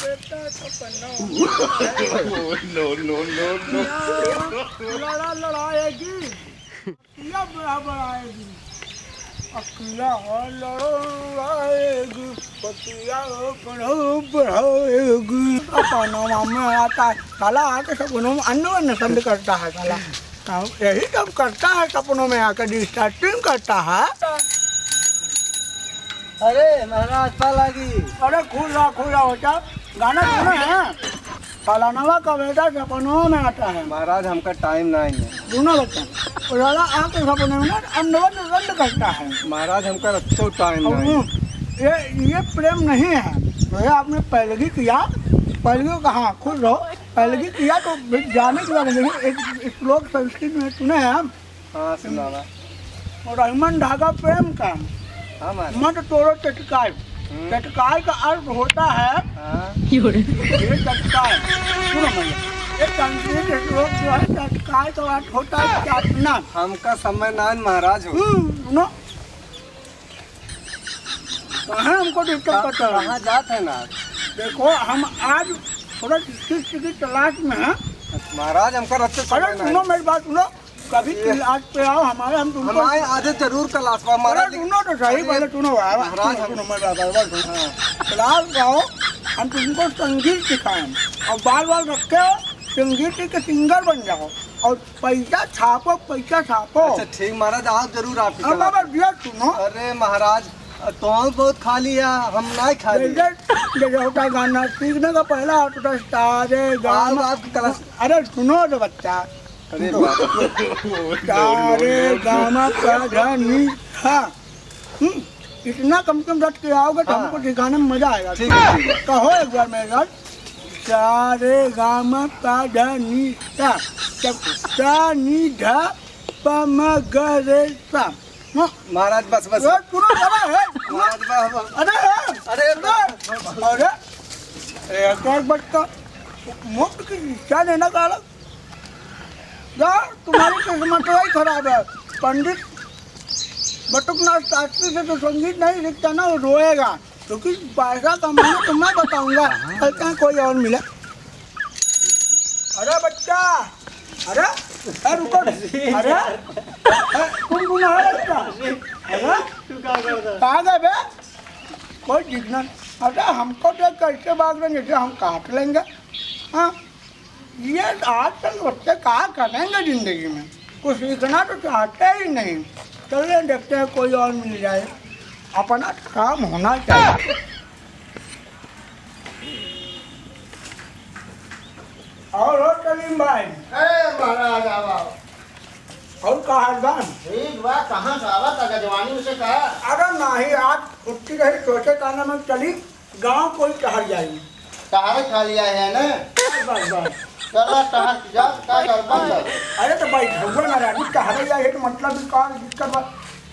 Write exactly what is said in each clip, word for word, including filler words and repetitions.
बेटा सपनों में। No, no, no, no। लड़ा लड़ाएगी, या बड़ा बड़ाएगी। अकेला लड़ाएगी, पतिया बड़ा बढ़ाएगी। सपनों में आता है, साला आके सपनों में अन्न वन्न संग करता है साला। हाँ, यही सब करता है सपनों में आके, disturbing करता है। अरे महाराज, पा लागी। अरे खुश रहा, खुश रहा बेटा, गाना सुना है? फलानवा का बेटा सपनों में आता है। महाराज, हमका time नहीं है। सुनो बच्चा, फलाना आके सपने में ना अंडवन रंड करता है। महाराज, हमका रच्चो time और नहीं। ये, ये प्रेम नहीं है। भैया, आपने पैलगी किया, पैलगी को कहा, खुश रहो। पैलगी किया तो जाने के बाद, लेकिन एक श्लोक संस्कृत में सुने हैं हम। हाँ, सुनावा। और रहीमन धागा प्रेम का, हाँ, महाराज। मत तोड़ो चटकाई। हम्म। चटकाई का अर्थ होता है, हाँ। ये चटकाई। सुनो भैया, ये संस्कृत श्लोक जो है, चटकाई का अर्थ होता है चाटना। हमका समय नान महाराज हो। हम्म, सुनो। कहाँ हमको disturb करता है? कहाँ जात है ना? देखो, हम आज थोड़ा शिष्य की तलाश में हैं। महाराज, हमका रच्चो समय नहीं। सुनो, मेरी बात सुनो। कभी ये class पे आओ हमारे, हम तुमको हम आए, आज जरूर class पर, महाराज। अरे सुनो तो सही, अरे पहले सुनो, आवा, महाराज, सुनो, हम सुनो, मैं बात, बात सुनो। हाँ। Class पे आओ, हम तुमको संगीत सिखाएं और बाल बाल रखे हो, संगीत के singer बन जाओ और पैसा छापो, पैसा छापो। अच्छा ठीक महाराज, आओ जरूर आपकी अब class। बाबा दिया सुनो। अरे महाराज, तो बहुत खाली है, हम नहीं खाली। जैसे, जैसे होता गाना सीखने का पहला होता है सारे गामा। आपकी class। अरे सुनो तो बच्चा, अरे बाप। सारे गामा पा धा नी सा। हम्म, इतना कम से कम रट के आओगे तो हाँ। हमको सिखाने में मजा आएगा। ठीक है, ठीक है। कहो एक बार मेरे साथ, सारे गामा पा धा नी सा, तब सा नी धा पा मा गा रे सा। हाँ। महाराज, बस, बस। ए, सुनो, अरे, ए, महाराज, बस, बस। अरे, ए, अरे, अरे, अरे, एक, एक बच्चा मुफ्त की शिक्षा देना का अलग। यार, तुम्हारी किस्मत ही खराब है। पंडित बटुकनाथ शास्त्री से तो संगीत नहीं सीखता ना, वो रोएगा। क्योंकि पैसा कमाना तो मैं बताऊंगा, कल का कोई और मिले। अरे बच्चा, अरे, ए, रुको, अरे, ए, तुम गुनहगार बच्चा, अरे, तू का करता? कहाँ गए बे? कोई दिखना नहीं। अरे, हमको तो कैसे भाग रहे हैं, जैसे हम काट लेंगे। हाँ, ये आजकल बच्चे क्या करेंगे जिंदगी में, कुछ सीखना तो चाहते ही नहीं। चलिए, देखते हैं, कोई और मिल जाए, अपना काम होना चाहिए। और हो सलीम भाई? अरे महाराज, आओ, आओ। और का हाल बा? ठीक बा, कहाँ से आवा था गजवानी से का? अरे नहीं, आज छुट्टी रही, सोचे का ना मैं चली गाँव कोई टहर जाई। टहरे खाली आए हैं ना? बस, बस। चला टहर के जा, का कर बंद कर। अरे तो बैठ, हुआ ना रानी, टहरे जाए तो मतलब भी का दिक्कत बा?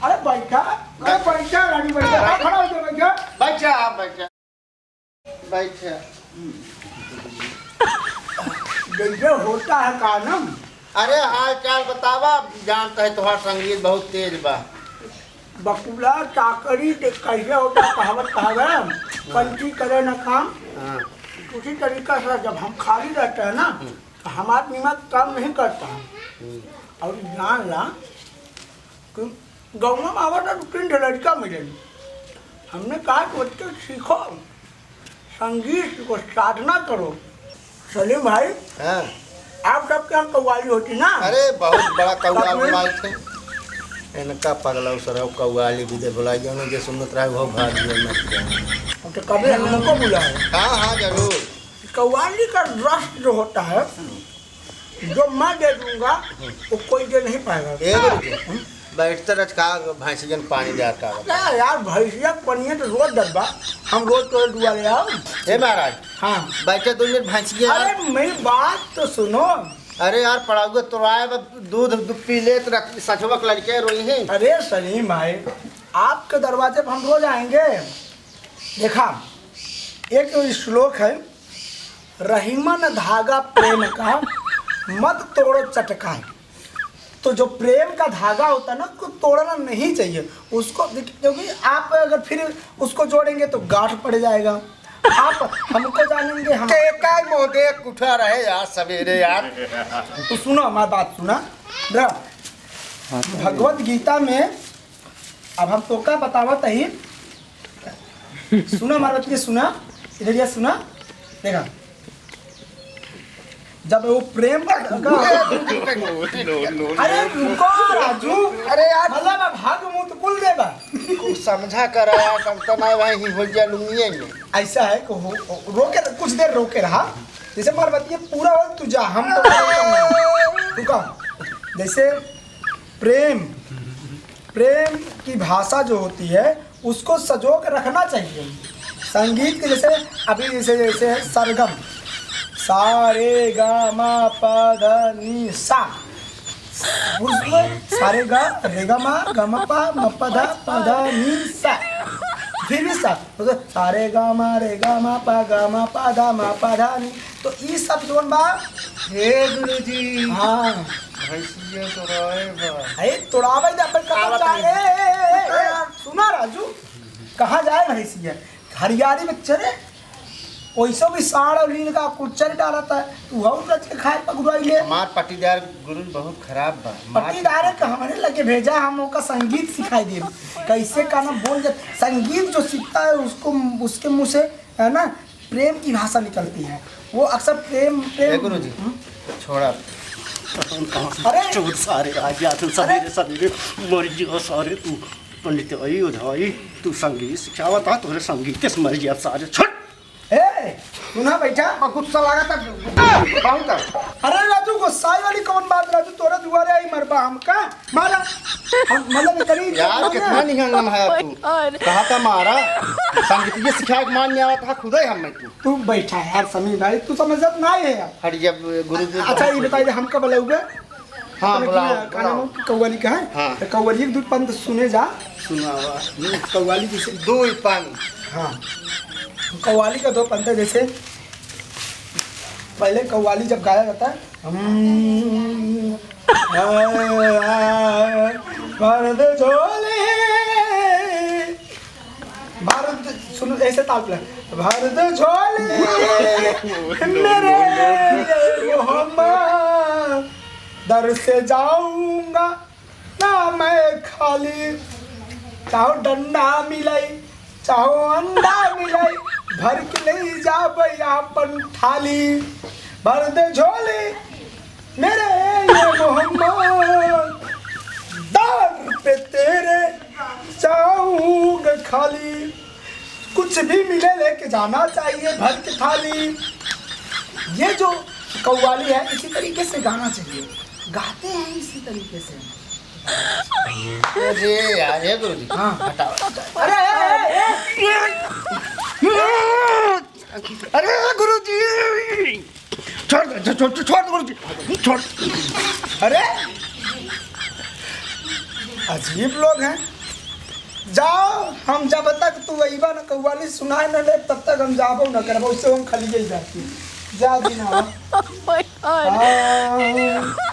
अरे बैठा, अरे बैठा रानी, बैठा, का खड़ा हो गया, बैठा? बैठा, आप बैठा। बैठे। जैसे होता है कानम। अरे हाल चाल बतावा, जानत है तोहार संगीत बहुत तेज बा। बकुला चाकरी के कैसे होता कहावत कहावे, हाँ। पंछी करे ना काम। हाँ। उसी तरीका से जब हम खाली रहते हैं ना, हम्म। तो हमारा दिमाग काम नहीं करता। हम्म। और जान ला कि गौवा में आवा था, दो तीन ठे लड़का मिले। हमने कहा कि बच्चे सीखो, संगीत को साधना करो। सलीम भाई, हाँ। आप सबके यहाँ कव्वाली होती ना? अरे, बहुत बड़ा कव्वाल कव्वाल। बुलाए थे। इनका पगला उसरा कव्वाली भी दे बुलाई, जो जे सुनत रहे, वो भाग गया, मत गया। तो कभी हमको बुलाओ। हाँ, हाँ, जरूर। कव्वाली का रस जो होता है, जो मैं दे दूंगा, वो कोई दे नहीं पाएगा। ए गुरु जी, बैठते रह का भैंसियन पानी दे का। क्या यार, भैंसिया के पनिया तो रोज दबा, हम रोज तोरे दुआ ले आओ। ए महाराज, हाँ। बैठे दो मिनट भैंसिया। अरे मेरी बात तो सुनो। अरे यार, पड़ाउआ तो आए, अब दूध, दूध पी ले तो रख, सचवा के लड़के रोई हैं। अरे सलीम भाई, आपके दरवाजे पर हम रोज आएंगे। देखा, एक तो श्लोक है, रहीमन धागा प्रेम का, मत तोड़ो चटकाए। तो जो प्रेम का धागा होता है ना, उसको तोड़ना नहीं चाहिए। उसको, क्योंकि आप अगर फिर उसको जोड़ेंगे तो गांठ पड़ जाएगा, आप हमको जानेंगे, हम के काय मोह देख उठा रहे यार सवेरे यार। तो सुनो हमारी बात, सुना। भगवत गीता में अब हम तोका बतावत ही, सुना हमार बतिया, सुना, इधर या सुना, देखा, जब वो प्रेम का, अरे रुको राजू, अरे यार, मतलब अब हग मुत कुल देबा। कुछ समझा कर यार, तब तो ना भाई ही हो गया लुंगिये में। ऐसा है कि हो, रोके, कुछ देर रोके रहा, जैसे हमार बतिया पूरा हो, तू जा, हम तो रुका। जैसे प्रेम, प्रेम की भाषा जो होती है, उसको सजो के रखना चाहिए। संगीत के जैसे, अभी जैसे, जैसे सरगम, सा रे गा मा पा धा नी सा, उसमें सा रे गा, रे गा मा, गा मा पा, मा पा धा, पा धा नी सा, फिर भी सा, तो सा रे गा मा, रे गा मा पा, गा मा पा धा, मा पा धा नी, तो ई सब जोन बा। हे गुरुजी। हाँ। भैंसिया तोड़ाए बा। अरे तोड़ावे दे, अपन कहाँ आवत जाए? नहीं। ए, ए, ए, ए, ए, सुना राजू, कहाँ जाए भैंसिया? हरियाली में चरे, वैसे भी साढ़ और लील का कुचर डालता है, तू हऊ रच के खाए पगुराई ले। हमार पट्टीदार गुरु बहुत खराब बा। पट्टीदार है कि हमरे लगे भेजा, हम ओका संगीत सिखाई देब, कैसे गाना बोल जात। संगीत जो सीखता है उसको, उसके मुँह से, है ना, प्रेम की भाषा निकलती है। वो अक्सर प्रेम, प्रेम ए गुरुजी, हम्म? छोड़ा। अरे! चोर सारे आ गया तू सवेरे सवेरे, मर गया सारे तू। पंडित आई, ओझा आई, तू संगीत सिखावत हा, तोहरे संगीत से मर गया सारे। छट! ए, सुना बैठा। अब गुस्सा लगा था, बहुत था। अरे राजू, गुस्साई वाली कौन बात राजू? तोरा दुआरे आई मरबा हमका? मारा। हम, मतलब, इतनी यार, इज्जत कितना नहीं है। निहंगम है तू। Oh my God। कहा था मारा, संगीतिये सिखाए के मान नहीं आवत हा, खुदे हम मैं तू। तू बैठा है यार समीर भाई, तू समझत ना है यार। हट, जब गुरु जी अच्छा, ये बताइए, हम कब अलग हुए? हाँ, तूने बुलाओ, किया, का नाम बुलाओ। है? कव्वाली का है? हाँ। तो कव्वाली एक दो पंत सुने जा। सुनावा। कव्वाली जैसे दो ही पंत। हाँ। कव्वाली का दो पंत है, जैसे पहले कव्वाली जब गाया जाता है, हम, आ, आ, भर दे झोली, भर दे, सुनो, ऐसे ताल पे, भर दे झोली मेरे मोहम्मद, दर से जाऊंगा ना मैं खाली, चाहो डंडा मिलाई, चाहो अंडा मिलाई, भर के ले जाबे आपन थाली। भर दे झोली मेरे ये मोहम्मद, दर पे तेरे जाऊंगा खाली। कुछ भी मिले लेके जाना चाहिए भर के थाली। ये जो कव्वाली है, इसी तरीके से गाना चाहिए, गाते हैं इसी तरीके से। अरे यार, हे गुरुजी। हाँ। हटाओ। अरे, अरे, अरे, अरे। अरे गुरुजी, छोड़ दे, छो-, छो-, छो-, छोड़ दे गुरुजी, छोड़। अरे, अजीब लोग हैं। जाओ, हम जब तक तू अइबा न कव्वाली सुनाए न ले, तब तक हम जाबो न करबो, उससे हम खलिए ही जाती। जा दीना। Oh my God। हाँ।